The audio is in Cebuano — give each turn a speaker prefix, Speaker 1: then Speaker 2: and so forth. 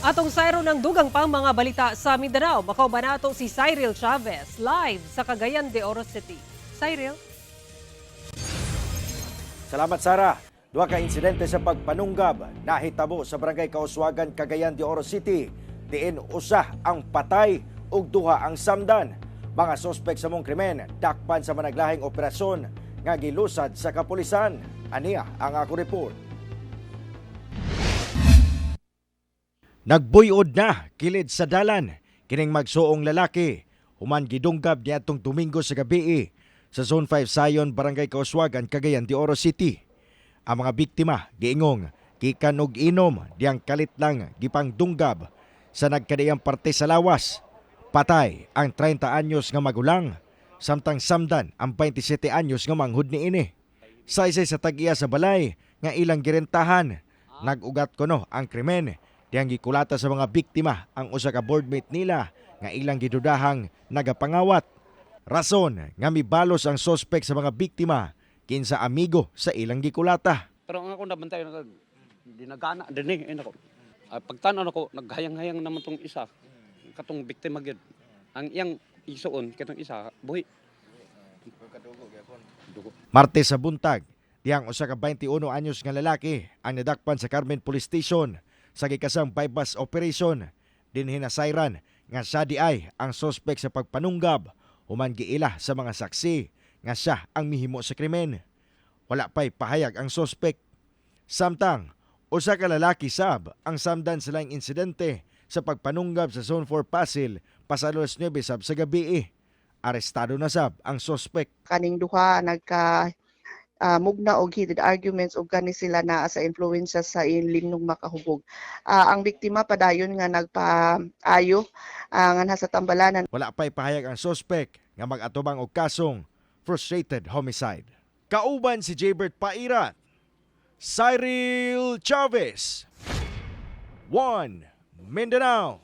Speaker 1: Atong sayro ng dugang pang mga balita sa Mindanao. Makauban nato si Cyril Chavez live sa Cagayan de Oro City. Cyril?
Speaker 2: Salamat, Sara. Duha ka insidente sa pagpanunggab nahitabo sa Barangay Kauswagan, Cagayan de Oro City. Diin usa ang patay ug duha ang samdan. Mga sospek sa mong krimen dakpan sa managlahing operasyon nga gilusad sa kapulisan. Aniya ang ako report. Nagbuyod na kilid sa dalan kining magsuong lalaki human gidunggab niadtong Domingo sa gabi sa Zone 5 Sayon, Barangay Kauswagan, Cagayan de Oro City. Ang mga biktima giingong gikan og inom diyang kalit lang gipangdunggab sa nagkadaiyang parte sa lawas. Patay ang 30 anyos nga magulang samtang samdan ang 27 anyos nga manghud niini. Saysay sa tag-iya sa balay nga ilang girentahan. Nag-ugat kuno ang krimen diyang gikulata sa mga biktima ang usa ka boardmate nila nga ilang gidudahang nagapangawat. Rason nga mibalos ang sospek sa mga biktima kinsa amigo sa ilang gikulata.
Speaker 3: Pero ang ako nabantay na dinagana din eh ako. Ah, pagtan-aw nako, naghayang-hayang naman tong isa katong biktima gyud. Ang iyang isuon katong isa buhi. Dugo.
Speaker 2: Martes sa buntag, diyang usa ka 21 anyos nga lalaki ang nadakpan sa Carmen Police Station sa gikasang bypass operation. Dinhi nasayran nga siya di ay ang sospek sa pagpanunggab human giila sa mga saksi nga siya ang mihimo sa krimen. Wala pa'y pahayag ang sospek. Samtang, usa ka lalaki sab ang samdan sa laing insidente sa pagpanunggab sa Zone 4 Pasil pasado alas 9 sab sa gabi. Arestado na sab ang sospek.
Speaker 4: Kaning duha nagka mugna og heated arguments ug kani sila naa sa influensya sa ilingnong makahubog. Ang biktima padayon nga nagpaayo nganha sa Tambalanan.
Speaker 2: Wala pa'y pahayag ang sospek nga mag-atubang og kasong frustrated homicide. Kauban si Jaybert Pairat, Cyril Chavez, 1 Mindanao.